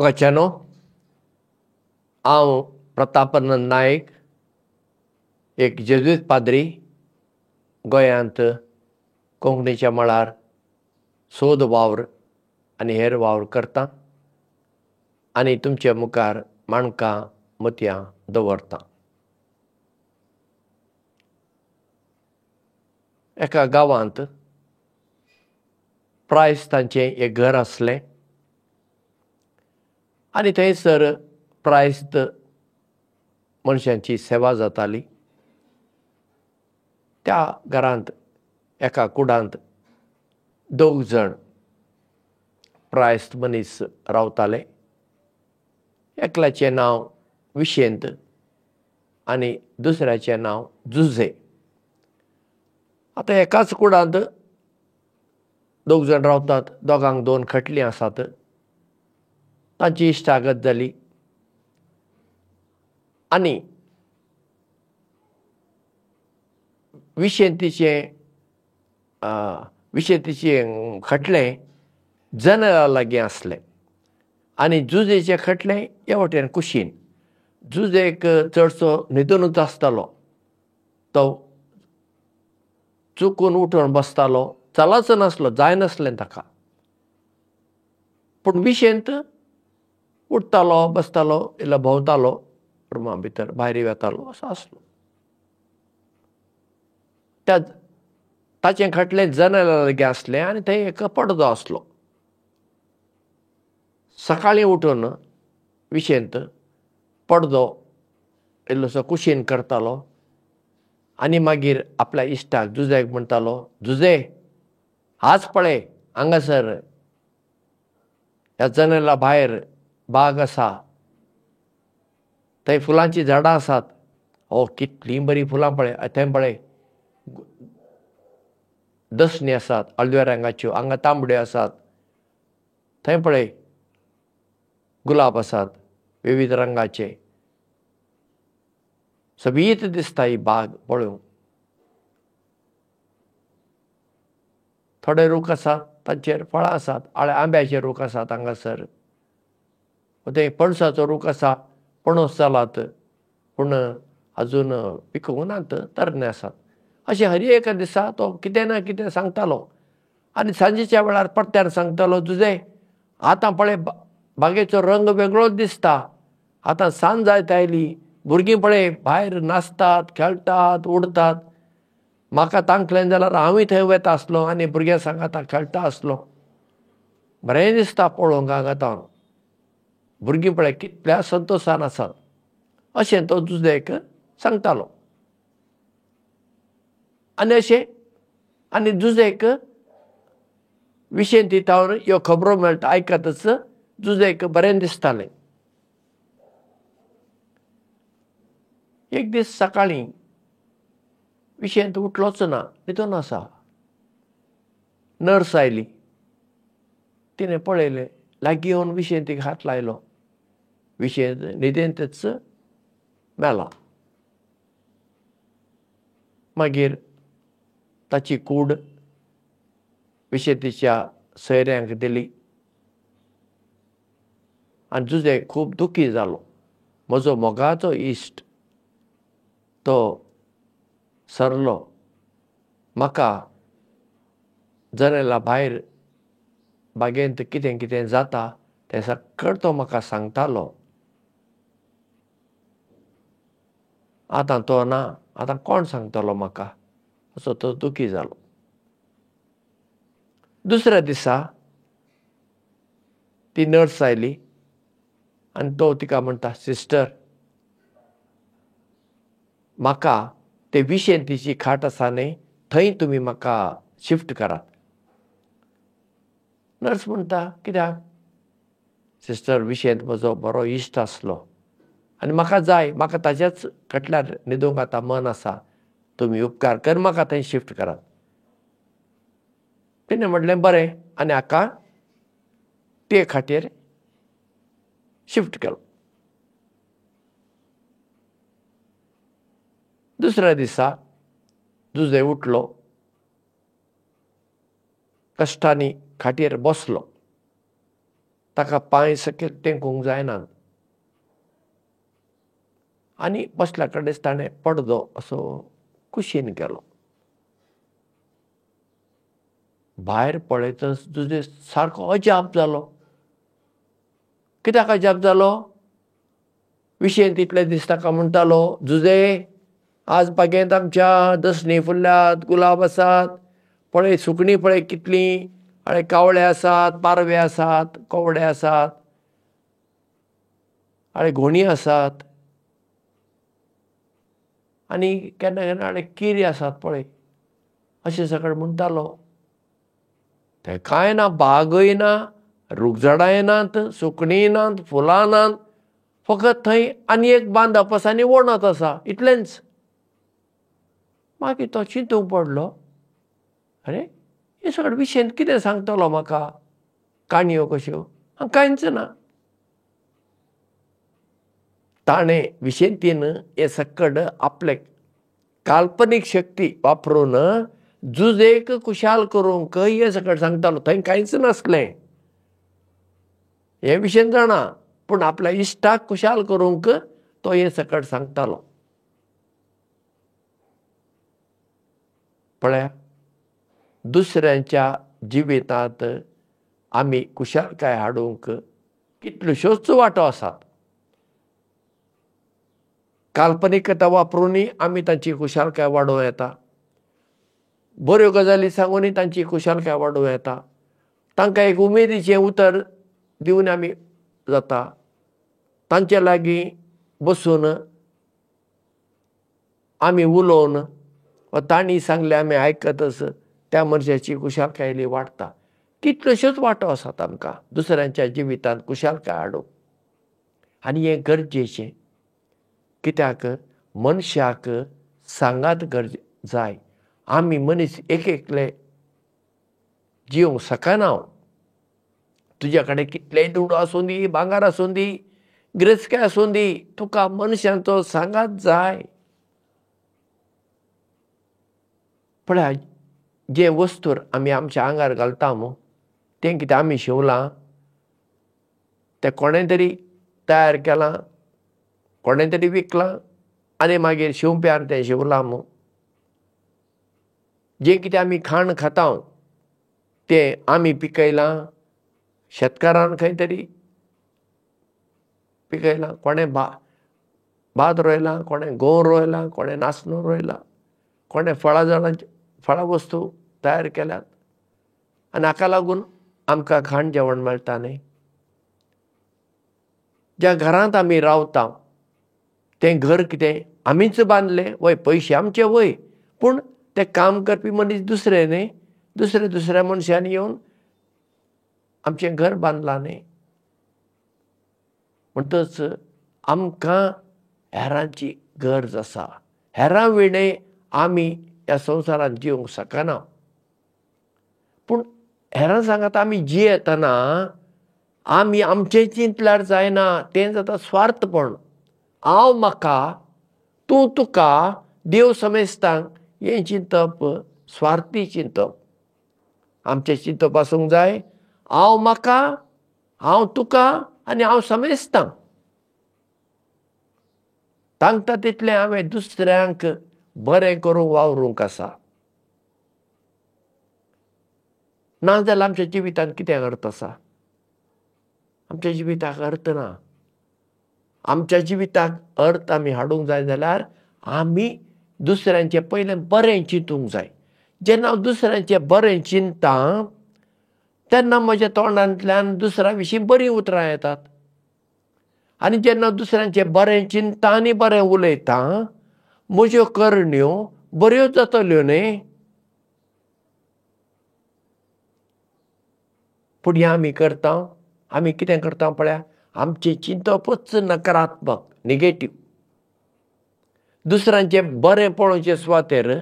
मोगाच्यानो, हांव प्रतापानंद नायक, एक जेजुईत पाद्री, गोंयांत कोंकणीच्या मळार सोद वावर आनी हेर वावर करता आनी तुमचे मुखार माणकां मोतयां दवरता. एका गांवांत प्रायस्तांचें एक घर आसलें आनी थंयसर प्रायस्त मनशांची सेवा जाताली. त्या घरांत एका कुडांत दोग जाण प्रायस्त मनीस रावताले. एकल्याचें नांव विशेंत आनी दुसऱ्याचें नांव जुझे. आतां एकाच कुडांत दोग जाण रावतात, दोगांक दोन खटली आसात. तांची इश्टागत जाली आनी विशेंतीचें खटलें जनेला लागीं आसलें आनी जुझेचें खटलें हे वटेन कुशीन. जुझेक चडसो न्हिदुनूच आसतालो, तो चुकून उठून बसतालो, चलच नासलो, जायनासलें ताका. पूण विशेंत उठतालो, बसतालो, इल्लो भोंवतालो, रुमा भितर भायर वतालो, असो आसलो. त्या ताचें खटलें जनेला लागीं आसलें आनी थंय एक पडदो आसलो. सकाळीं उठून विशेंत पडदो इल्लोसो कुशीन करतालो आनी मागीर आपल्या इश्टाक जुझेक म्हणटालो, जुझे आज पळय हांगासर ह्या जनेला भायर बाग आसा, थंय फुलांचीं झाडां आसात, ओ कितलीं बरीं फुलां पळय, थंय पळय दसणी आसात हळदव्या रंगाच्यो, हांगा तांबड्यो आसात, थंय पळय गुलाब आसात विविध रंगाचे, सोबीत दिसता ही बाग पळोवंक. थोडे रूख आसात तांचेर फळां आसात, आंब्याचे रूख आसात हांगासर, थंय पणसाचो रूख आसा, पणस जालात पूण अजून पिकूंक नात, तरणे आसात. अशें हर एका दिसा तो कितें ना कितें सांगतालो आनी सांजेच्या वेळार परत्यान सांगतालो, जुझे आतां पळय बागेचो रंग वेगळोच दिसता, आतां सांज जायत आयली, भुरगीं पळय भायर नाचतात, खेळटात, उडटात, म्हाका तांकलें जाल्यार हांवूय थंय वता आसलो आनी भुरग्यां सांगाता खेळटा आसलो, बरें दिसता पळोवंक हांगा आतां, भुरगीं पळय कितल्या संतोशान आसात, अशें तो जुझेक सांगतालो. आनी अशें आनी जुझेक विशेंती थावन ह्यो खबरो मेळटा आयकतच जुझेक बरें दिसतालें. एक दीस सकाळीं विशेंत उठलोच ना, न्हिदून आसा. नर्स आयली, तिणें पळयलें, लागीं येवन विशेंतीक हात लायलो, विशेंत न्हिदेंतच मेला. मागीर ताची कूड विशेंतीच्या सोयऱ्यांक दिली आनी जुझे खूब दुखी जालो. म्हजो मोगाचो इश्ट तो सरलो, म्हाका जनेला भायर बागेंत कितें कितें जाता तें सगळें तो म्हाका सांगतालो, आतां तो ना, आतां कोण सांगतलो म्हाका, असो तो दुखी जालो. दुसऱ्या दिसा ती नर्स आयली आनी तो तिका म्हणटा, सिस्टर म्हाका ते विशेंतीची खाट आसा न्ही थंय तुमी म्हाका शिफ्ट करात. नर्स म्हणटा, कित्याक? सिस्टर विशेंत म्हजो बरो इश्ट आसलो आनी म्हाका जाय, म्हाका ताज्याच खटल्यार न्हिदूंक आतां मन आसा, तुमी उपकार कर म्हाका थंय शिफ्ट करात. तिणें म्हणलें बरें, आनी हाका ते खाटीर शिफ्ट केलो. दुसऱ्या दिसा जुझे उठलो, कश्टांनी खाटीर बसलो, ताका पांय सकयल तेंकूंक जायना आनी बसल्या कडेन ताणें पडदो असो कुशीन केलो. भायर पळयतच जुझे सारको अजाप जालो. कित्याक अजाप जालो? विशेंत इतले दीस ताका म्हणटालो, जुझे आज बागेंत आमच्या दसणी फुल्ल्यात, गुलाब आसात, पळय सुकणीं पळय कितलीं, हय कावळे आसात, पारवे आसात, कोवडे आसात, हय घोणी आसात आनी केन्ना केन्ना हय किरी आसात पळय, अशें सगळें म्हणटालो. तें कांय ना, बागय ना, रूख झाडांय नात, सुकणीं नात, फुलां नात, फकत थंय आनी एक बांदप आसा आनी वणत आसा, इतलेंच. मागीर तो चिंतूंक पडलो, अरे हें सगळें विशेंत कितें सांगतलो म्हाका, काणयो कश्यो, कांयच ना. ताणें विशेंतीन हें सक्कड आपले काल्पनीक शक्ती वापरून जुझेक खुशाल करूंक हें सगळें सांगतालो. थंय कांयच नासलें हें विशेंत जाणा, पूण आपल्या इश्टाक खुशाल करूंक तो हें सकट सांगतालो. पळया, दुसऱ्यांच्या जिवितांत आमी खुशालकाय हाडूंक कितल्योश्योच वाटो आसात. काल्पनिकता वापरूनय आमी तांची खुशालकाय वाडोवं येता, बऱ्यो गजाली सांगूनय तांची खुशालकाय वाडोवं येता, तांकां एक उमेदीचें उतर दिवन आमी जाता, तांचे लागीं बसून आमी उलोवन वा तांणी सांगलें आमी आयकतच त्या मनशाची खुशालकाय इल्ली वाडटा. कितल्योश्योच वाटो आसात आमकां दुसऱ्यांच्या जिवितांत खुशालकाय हाडूंक, आनी हें गरजेचें. कित्याक मनशाक सांगात गरज जाय. आमी मनीस एक एकले जिवंक शकना. तुज्या कडेन कितलेय दुडू आसूं दी, भांगर आसूं दी, गिरेस्तकाय आसूं दी, तुका मनशांचो सांगात जाय. पळय, जे वस्तूर आमी आमच्या आंगार घालता मू तें कितें आमी शिंवलां, तें कोणें तरी तयार केलां, कोणें तरी विकलां आनी मागीर शिंवप्यान तें शिंवलां मू. जें कितें आमी खाण खाता तें आमी पिकयलां, शेतकारान खंय तरी पिकयलां, कोणें भात रोयलां, कोणें गंव रोयलां, कोणें नासणो रोयला, कोणें फळां झाडांची फळां वस्तू तयार केल्यात आनी हाका लागून आमकां खाण जेवण मेळटा न्ही. ज्या घरांत आमी रावता तें घर कितें आमीच बांदलें, वय पयशे आमचे वय, पूण तें काम करपी मनीस दुसरे न्ही, दुसरे दुसऱ्या मनशांनी येवन आमचें घर बांदलां न्ही. म्हणटच आमकां हेरांची गरज आसा. हेरां विणें आमी ह्या संवसारांत जिवंक शकना. पूण हेरां सांगात आमी जियेतना आमी आमचें चिंतल्यार जायना, तें जाता स्वार्थपण. हांव म्हाका, तूं तुका, देव समेस्तांक, हें चिंतप स्वार्थी चिंतप. आमचें चिंतप आसूंक जाय हांव म्हाका, हांव तुका आनी हांव समेस्तांक. तांकां तितलें हांवें दुसऱ्यांक बरें करूंक वावरूंक आसा. नाजाल्यार आमच्या जिवितांत कितें अर्थ आसा? आमच्या जिविताक अर्थ ना. आमच्या जिविताक अर्थ आमी हाडूंक जाय जाल्यार आमी दुसऱ्यांचें पयलें बरें चिंतूंक जाय. जेन्ना हांव दुसऱ्यांचें बरें चिंतता तेन्ना म्हज्या तोंडांतल्यान दुसऱ्या विशीं बरीं उतरां येतात, आनी जेन्ना दुसऱ्यांचें बरें चिंतता आनी बरें उलयता म्हज्यो करण्यो बऱ्यो जातल्यो न्ही. पूण हें आमी करता, आमी कितें करता पळया, आमचें चिंतपच नकारात्मक, निगेटीव. दुसऱ्यांचें बरें पळोवचे सुवातेर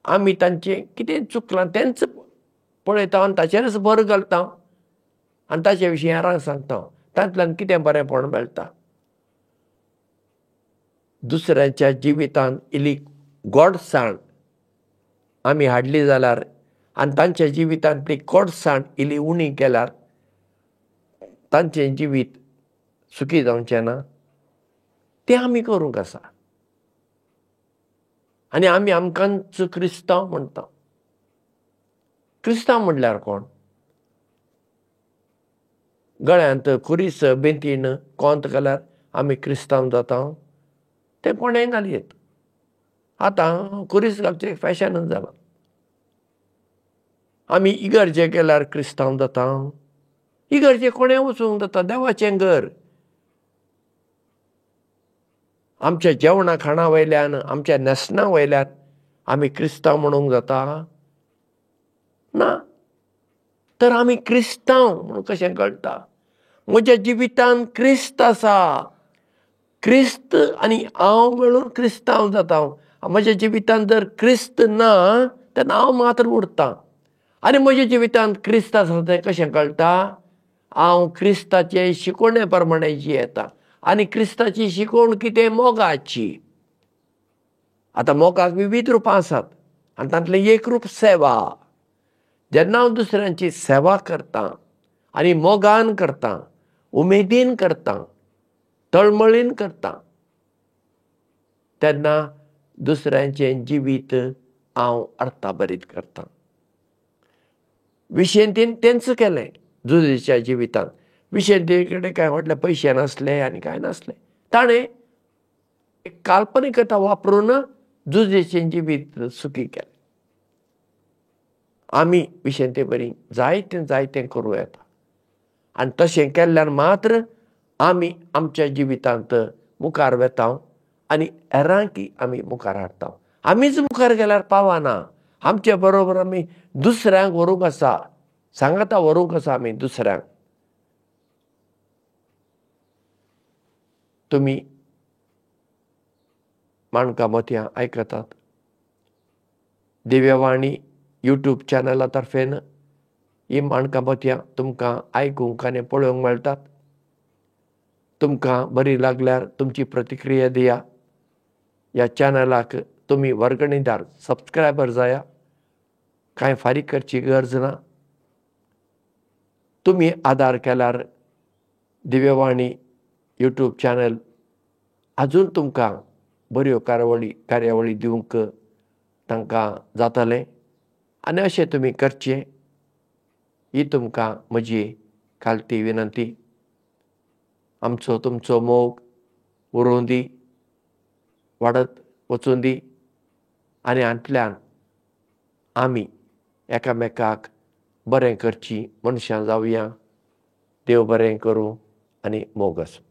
आमी तांचें कितें चुकलां तेंच पळयता आनी ताचेरच भर घालता आनी ताचे विशीं हेरांक सांगता. तातूंतल्यान कितें बरेंपण मेळटा? दुसऱ्यांच्या जिवितांत इल्ली गोडसाण आमी हाडली जाल्यार आनी तांच्या जिवितांतली गोडसाण इल्ली उणी केल्यार तांचें जिवीत सुखी जावचें ना, तें आमी करूंक आसा. आनी आमी आमकांच क्रिस्तांव म्हणटा. क्रिस्तांव म्हणल्यार कोण? गळ्यांत खुरीस बेंतीन कोंत घाल्यार आमी क्रिस्तांव जाता? तें कोणेंय घालयेत. आतां खुरीस घालचें फॅशनूच जालां. आमी इगर्जे गेल्यार क्रिस्तांव जाता? इगर्जे कोणें वचूंक जाता, देवाचें घर. आमच्या जेवणा खाणा वयल्यान, आमच्या न्हेसणा वयल्यान आमी क्रिस्तांव म्हणूंक जाता? ना. तर आमी क्रिस्तांव म्हणून कशें कळटा? म्हज्या जिवितांत क्रिस्त आसा, क्रिस्त आनी हांव मेळून क्रिस्तांव जाता. म्हज्या जिवितांत जर क्रिस्त ना तेन्ना हांव मात्र उरता. आनी म्हज्या जिवितांत क्रिस्त आसा तें कशें कळटा? हांव क्रिस्ताचे शिकवणे प्रमाणे जियेता. आनी क्रिस्ताची शिकवण कितें? मोगाची. आतां मोगाक विविध रुपां आसात आनी तातूंतलें एक रूप सेवा. जेन्ना हांव दुसऱ्यांची सेवा करतां आनी मोगान करतां, उमेदीन करतां, तळमळीन करतां, तेन्ना दुसऱ्यांचें जिवीत हांव अर्थाभरीत करतां. विशेंतीन तेंच केलें जुजेच्या जिवितांत. विशेंती कडेन कांय व्हडले पयशे नासले आनी कांय नासलें. ताणें एक काल्पनिकता वापरून जुजेचें जिवीत सुखी केलें. आमी विशेंते बरी जायतें जायतें करूं येता आनी तशें केल्ल्यान मात्र आमी आमच्या जिवितांत मुखार वेता आनी हेरांकी आमी मुखार हाडटा. आमीच मुखार गेल्यार पावना, आमचे बरोबर आमी दुसऱ्यांक व्हरूंक आसा, सांगाता व्हरूंक आसा आमी दुसऱ्यांक. तुमी माणकां मोतयां आयकतात. दिव्यवाणी यूट्यूब चॅनला तर्फेन ही माणकां मोतयां तुमकां आयकूंक आनी पळोवंक मेळटात. तुमकां बरी लागल्यार तुमची प्रतिक्रिया दिया. ह्या चॅनलाक तुमी वर्गणीदार सबस्क्रायबर जाया, कांय फारीक करची गरज ना. तुमी आदार केल्यार दिव्यवाणी यूट्यूब चॅनल आजून तुमकां बऱ्यो कार्यावळी दिवंक तांकां जातलें. आनी अशें तुमी करचें ही तुमकां म्हजी खालती विनंती. आमचो तुमचो मोग उरोवं दी, वाडत वचूं दी आनी हातूंतल्यान आमी एकामेकाक बरें करचीं मनशां जावया. देव बरें करूं आनी मोग आसूं.